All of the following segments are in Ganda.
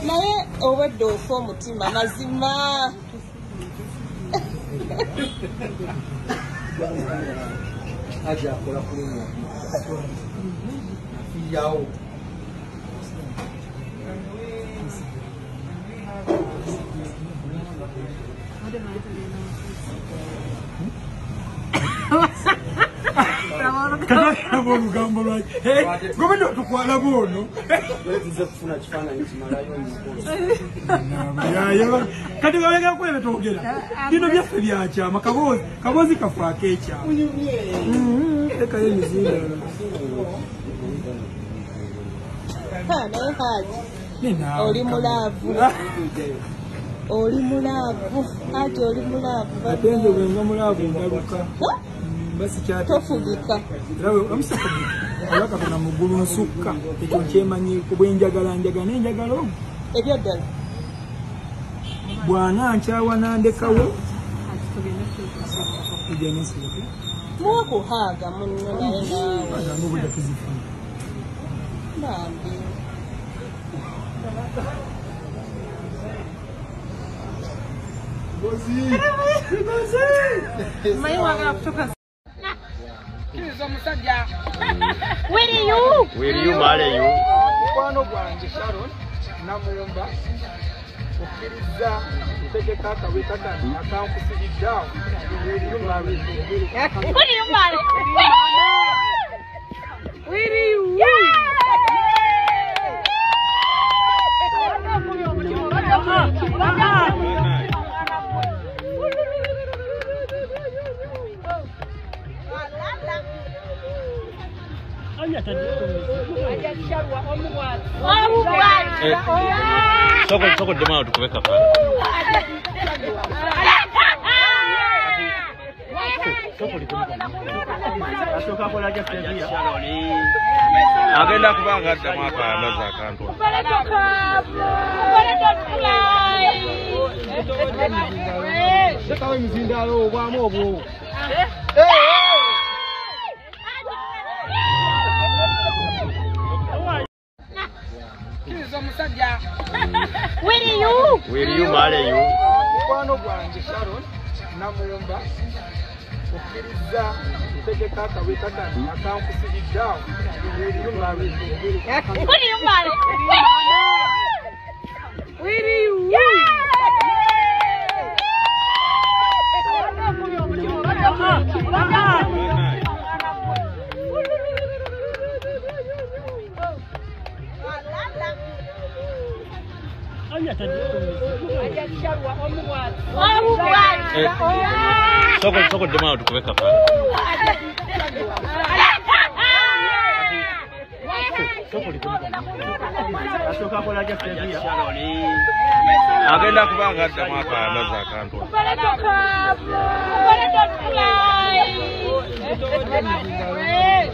Naye obwedde ofa omutima mazima. Aja akola kulumwa. Afiyawo. Katwalaba olugambo lwaki? Gobedde otukwala bwono. Tuze kufuna kifaananyi kimalayo omukolo. Kati balega kwebe twogera. Bino byaffe byakyama kaboozi, kaboozi kaffe ak'ekyama. Lekayo emizindaalo. Naye Haji, oli mulaavu. Oli mulaavu. Haji oli mulaavu. Ate nze bwe nva mulaavu ndaluka. Tofugika. Era omusafugika. Olwa Katonda mu ggulu nsukka. Ekyo nkyemanyiiko bwe njagala njagala naye njagala ogwo. Ebyo ddala. Bw'ana nkyawa n'andekawo. Muwe kuhaaga munno naye naawe. Agamba obudde tuzifuna. Bambi. Ngozi! Ngozi! Manyi wagala kutuuka. Will you? Will you marry you? Mukwano gwange Sharon Namuyomba okkiriza ntegeka akaweta kano akankusibidde awo. Will you marry? Will you marry? Will you? Soko dema tukubeka pale. Agenda kubanga dema akaandaza akantu. Sekawo emizindaalo obwamu obwo. Will you? Will you marry you? Mukwano gwange Sharon Namuyomba okkiriza ntegeka akaweta kano akankusibidde awo. Will you marry? Will you marry? Will you? Soko dema tukubeka pale. Agenda kubanga dema akaandaza akantu.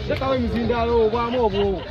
Sekawo emizindaalo obwamu obwo.